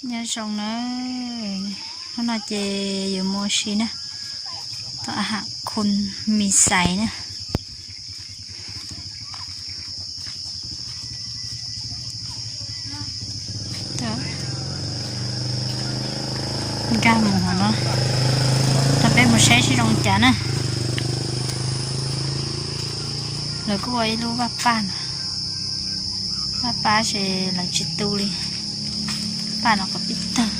Nyob zoo na, hnub no ces yuav mus ua si na, tau a ha khun mis xais na. Nkag mus hov no, tau peb mus saib seb zoo cas na. Lawv kuj ua ib lub vaj paj no, vaj paj ces lawv tsis tu li, paj no qhov pib tawg.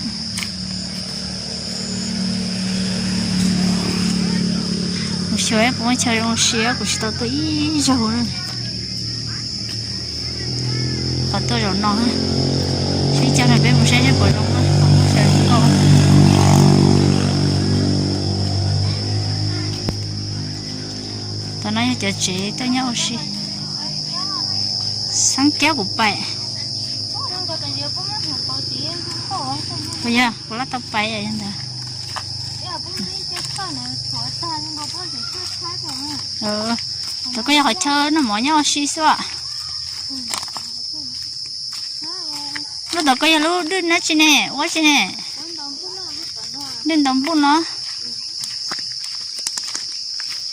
Kuv xyuas puas muaj chaw zoo siab, kuv tsis tau tuaj ib zaug na. Qhov tuaj zaum no, sib cog no peb mus saib seb puas zoo na, qhov muaj chaw zoo nkauj. Tam no yog cov tsev tuaj nyob ua si. Xeeb kiab kuv pais. Puas yog kuv laj tau pais yog ntawd. Thaum koj yog qhov chaw noj mov nyob ua si xwb. Lub tod koj yog lub dwj nab tsi ne, ua tsi ne? Dwj ntaus npuj no.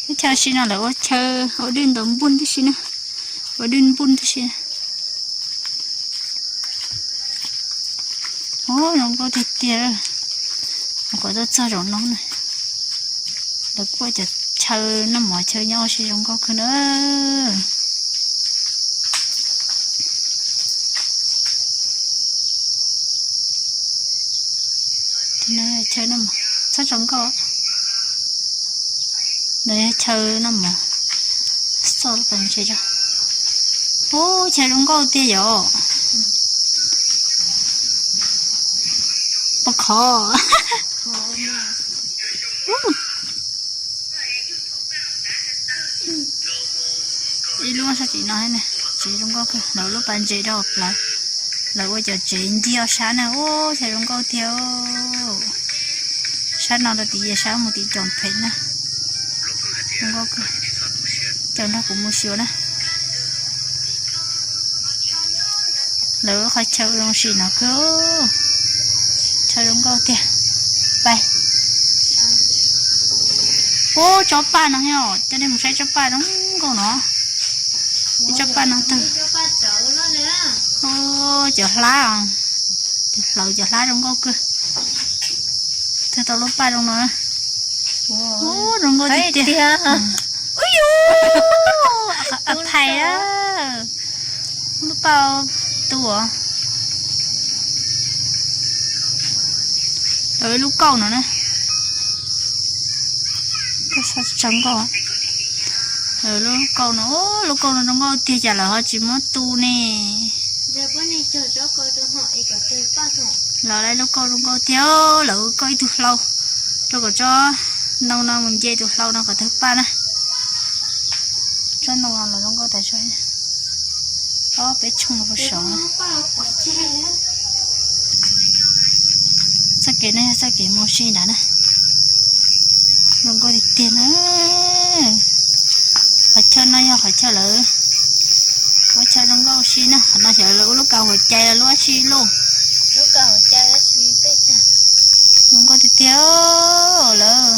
Lub chaw si no lawv ua chaw ua dwj ntaus npuj tib si na, ua dwj npuj tib si. Ub, zoo nkauj tiag tiag. Kuv tuaj txog zaum no na, lawv kuj cov chaw noj mov chaw nyob ua si zoo nkauj kawg na. Chaw noj mov txhob tsaus nkauj, lawv yog chaw noj mov. Xauj lub pas ntses tso. Ub, chaw zoo nkauj tiag yom. Pos khov. Ib lub sab tim no, tsev zoo nkauj kawg, lawv lub pas ntses rau plawv, lawv ua cov tsev ntiag sab na, ub, chaw zoo nkauj tiag. Sab no rau tim, sab mus tim Coom Phem na. Zoo nkauj kawg, caum nrog kuv mus xyuas na. Lawv qhov chaw zoo si no kawg, chaw zoo nkauj tiag. Pais. Ub, tsob paj no yog, coj nej mus saib tsob paj zoo nkauj no. Ib tsob paj no tag. Ub, cov hlab, cov hlawv cov hlab zoo nkauj kawg. Tag tau lub paj zoo no. Ub, zoo nkauj tiag tiag. Ub, yus, a phais a, lub paj tu. Lawv lub kauj no na, tsaus nkauj. Lub kauj no, lub kauj no zoo nkauj tiag, cas lawv ho tsis muab tu ne. Lawv lub kauj zoo nkauj tiag, lawv kauj ib tug hlau rau kom tsob ntoo no mus nce tus hlau no kom tawg paj na. Tsob ntoo no los zoo nkauj tas zog. Ob peb tshooj puag saud. Txoj kev no yog txoj kev mus si nrad na. Zoo nkauj tiag tiag na. Qhov chaw no yog qhov chaw lawv ua chaw zoo nkauj si na. Qhov no xyov lawv ua lub kaus huam cai los lub dab tsi lauj. Zoo nkauj tiag tiag lawm.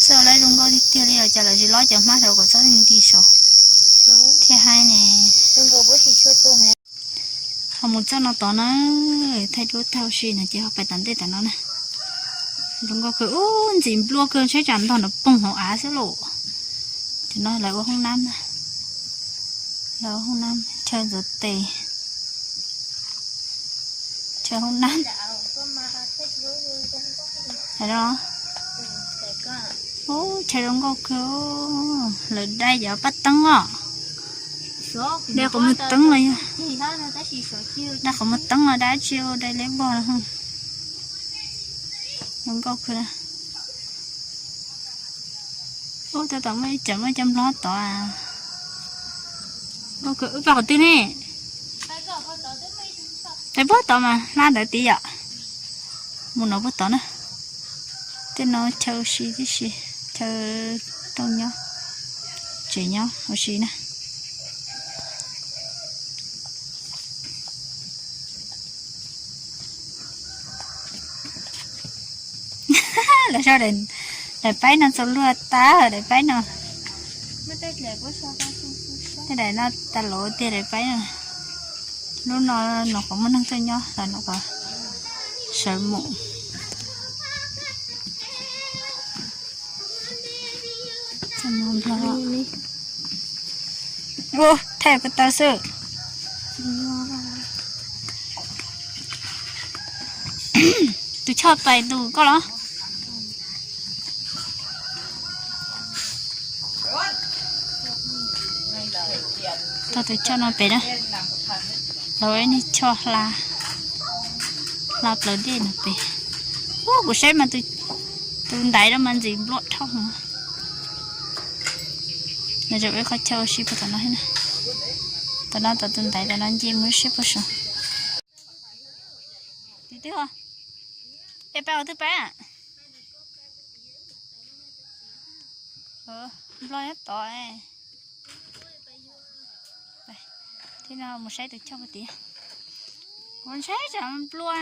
Txoj lawv zoo nkauj tiag tiag li os, cas lawv tsis lob cov hmab saud kom txhob nti saud thiaj haib ne. Ho mus txoj no tod na, thaij duab thaij ua si no ces ho pais tom ntej tom no na. Zoo nkauj kawg, ub, ntxim nplua kawg, saib tsam ntog no poob hauv av xwb lauj. Cov no lawv ua hoob nab na, lawv ua hoob nab, chaw ntxuav tes, chaw hoob nab. Ub, chaw zoo nkauj kawg, lawv dai cov paj teeb os. Dai qhov muag teeb los yog, dai qhov muag teeb los dab tsi, dai leb vog no. Zoo nkauj kawg. Ub, tab tom muaj ib co, muaj ib co nplob tod. Nkauj kawg, wb pais qhov twg ne? Pais puag tod mas hlab ntawd tid yom. Mus no puag tod na. Tej no chaw si tib si, chaw rooj nyob, tsev nyob ua si na. Lawv sau daim paib no txaus luag tag, daim paib no. Tej daim no tas lov tiag daim paib no. Lub no nyuam qhuav muaj neeg tuaj nyob, lawv nyuam qhuav sawv mus. Ua, thaij ko taw xwb. Tus Choj pais tus koj los? Tau tus Choj no pem na. Los ib niag Choj hla, hla plaws dej no pem. Ub, kuv saib mas tus ntaiv no mas ntxim nplua dhau. Nws zaum ib qho chaw ua si puag tom no thiab na. Tom no tom tus ntaiv tom no nce mus lub siab puag saud. Tim twg os? Es pais qhov twg pais? Nplua nyob tod. Thiab no mus saib tus Choj puag tid. Kuv saib tsam nplua.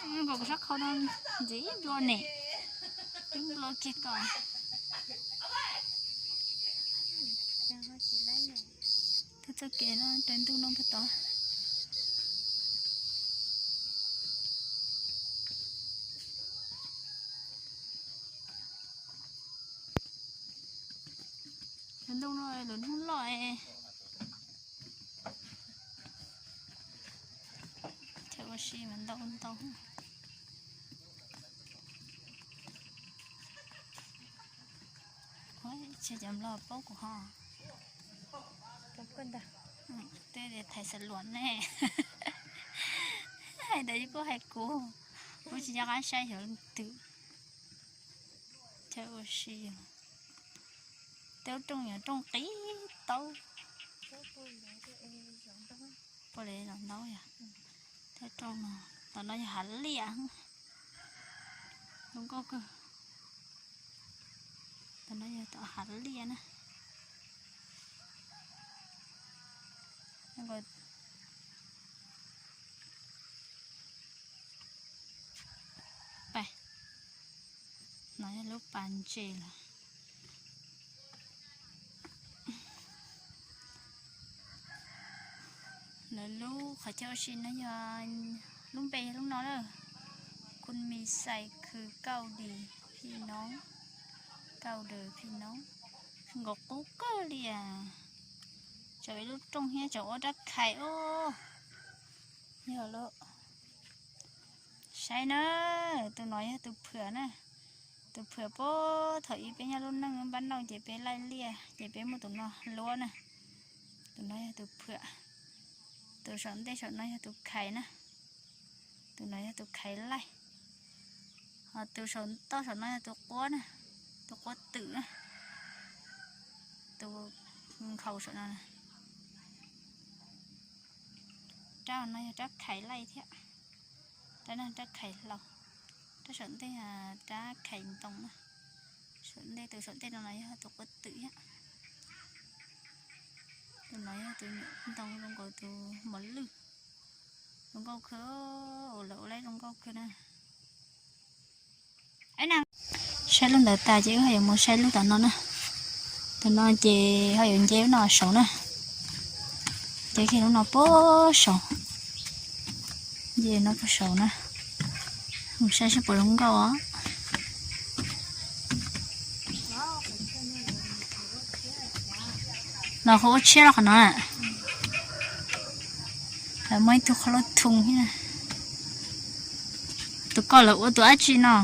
Kom kuv sab qhau no ntxim nplua ne. Twb nplua kiag ko. Txoj kev no raws ntuj no puag tod. Lub ntoo no lawv hnub loj. Chaw ua si mas ntau ntau. Ua, cov Nplog paub kuv ho. Tej thais xav luam ne. Hais ntawd kuj hais kuv, kuv tsis nco qab saib xyov leej twg. Chaw ua si, tej lub rooj yog rooj qis taub. Puas li los ntaub yog, tej rooj no, tom no yog hav liaj, zoo nkauj kawg. Tom no yog tom hav liaj na. Pais, no yog lub pas ntses lawm. Lawv lub qhov chaw ua si no yog, lub npe yog lub no na, Khun Mis Xais Khwv Kauj Dis Phij Noob, Kauj Dis Phij Noob, nkaus qub kawg li as. Tsam ib lub rooj thiab tsam ua rab khais os. Yog lawm. Saib na, tus no yog tus phwam na. Tus phwam puag thaum ub peb nyob lub neej npab nauj ces peb laij liaj ces peb muab tus no luab na. Tus no yog tus phwam. Tus saum ntej saum no yog tus khais na. Tus no yog tus khais laij. Ho tus saum toj saum no yog tus quab na, tus quab twm na. Tus nkhaus saum no na. Rab no yog rab khais laij thiab. Rab no rab khais hlau. Rab saum ntej rab khais ntoo na. Saum ntej, tus saum ntej no no yog tus quab twm thiab. Tus no yog tus nyuam ntoo zoo nkaus tus mos lwj. Zoo nkauj kawg, lawv ua laib zoo nkauj kawg na. Saib lub ntawd tas ces wb ho yuav mus saib lub tom no na. Tom no ces ho yuav nce lub no saud na. Nce kiag lub no puag saud. Nce no puag saud na. Mus saib seb puas zoo nkauj os. Los qhov ua tshiab los qhov no na. Lawv muaj ib tug qhov lub thoo thiab. Tus ko lawv ua tus dab tsi no?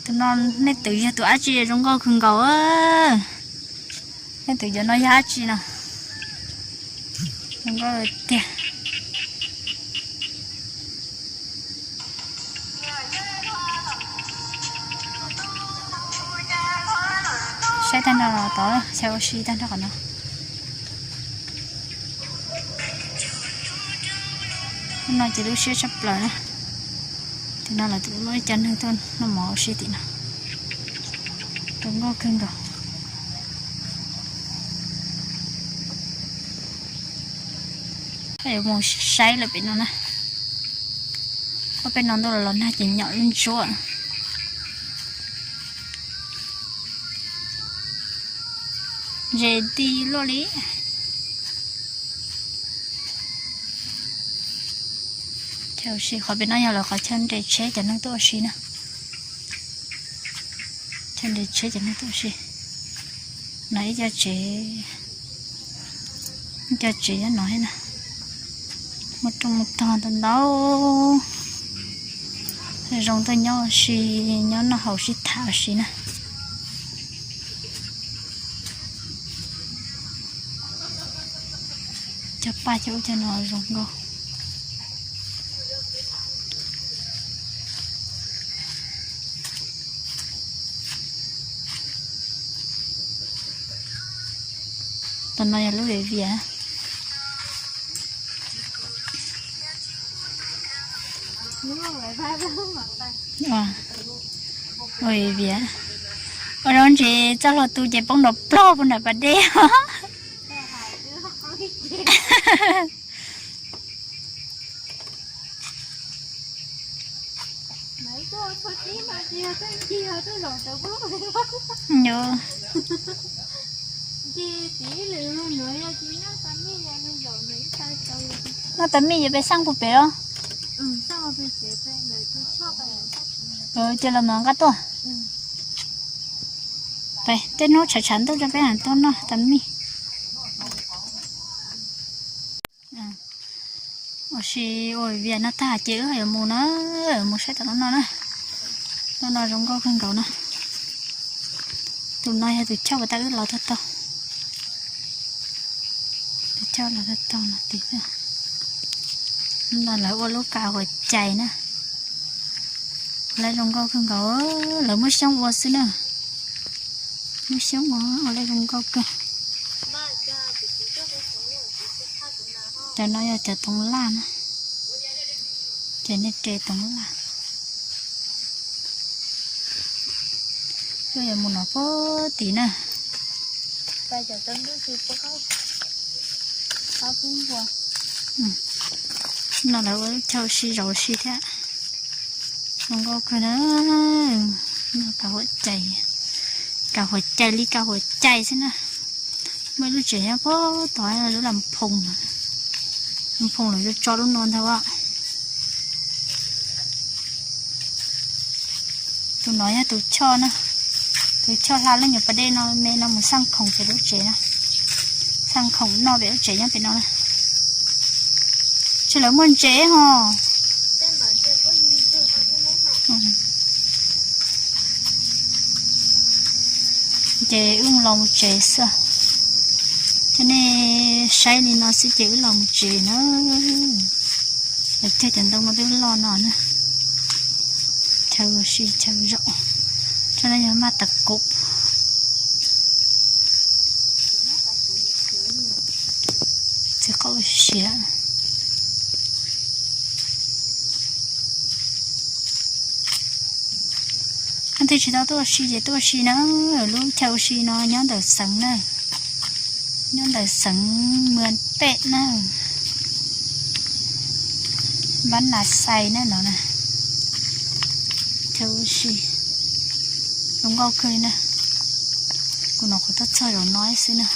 Tus no nej twv yog tus dab tsi zoo nkauj kawg nkaus? Nej twv cov no yog dab tsi no? Zoo nkauj tiag. Saib tag nrho los tod, saib ua si tag nrho qhov no. Lub no ces lub siab tshaj plaws na. Tim no lawv twb muaj ib co neeg tuaj noj mov ua si tim no. Zoo nkauj kawg nkaus. Yuav mus saib lawm pem no na. Peb no ntuj los los nag ces nyom lub ntsuab. Ze ti luaj li. Chaw ua si qhov pem no yog lawv qhov chaw nres tsheb cov neeg tuaj ua si na. Chaw nres tsheb cov neeg tuaj ua si. No ib co tsev, ib co tsev nyob no na. Muaj rooj muaj tog ntau ntau. Zoo tuaj nyob ua si, nyob noj haus sib tham ua si na. Cov paj cov ub cov no zoo nkauj. Tam no yog lub viav vias. Ua viav, ua rau ntsis txoj hlua tu ces poob nrov plog puag nram pas dej. Noj tas mij yuav pes xaj puag pem los? Ces los mas nqa tuaj. Tej hnub tshav tshav ntuj rau peb tuaj noj tas mij. Ua si ua vias no tag ces wb yuav mus na, mus saib tom lub no na. Lub no zoo nkauj kawg nkaus na. Tus no yog tus choj uas tau wb los tau tau. Tus choj los tau tau no tim no. Lub no lawv ua lub kav huam cai na. Ua lawv zoo nkauj kawg nkaus, lawv muab xyoob ua xwb na. Muab xyoob ua, ua lawv zoo nkauj kawg. Cov no yog cov toov laj na. Ces nej re toov laj. Wb yuav mus no puag tim na. No lawv ua lub chaw ua si zaum ua si thiab. Zoo nkauj kawg na. Kav huam cai, kav huam cai li kav huam cai xwb na. Muaj ib lub tsev nyob puag tod, lub las phoos, las phoos lawv tso lub no ntag. Tus no yog tus choj na, tus choj hla leej nyuag pas dej no me no mus xaj khoom pem lub tsev na. Xaj khoom noj pem lub tsev nyob pem no na. Tsis lawv muaj ntses ho. Ces wb los mus tsev xwb. Ces nej saib li no xwb ces wb los mus tsev na. Lawv cog cov ntoo no twb loj no na. Chaw ua si chaw zaum. Tso no yog maj tas kuv. Txiv qaub siav. Leej twg tsis tau tuaj ua si ces tuaj ua si na. Lub chaw ua si no nyob ntawm xeev na, nyob ntawm xeev Muas Pej na, Npab Nas Xais na no na. Chaw ua si zoo nkauj kawg li na. Kuv no kuv tuaj txog zaum no xwb na.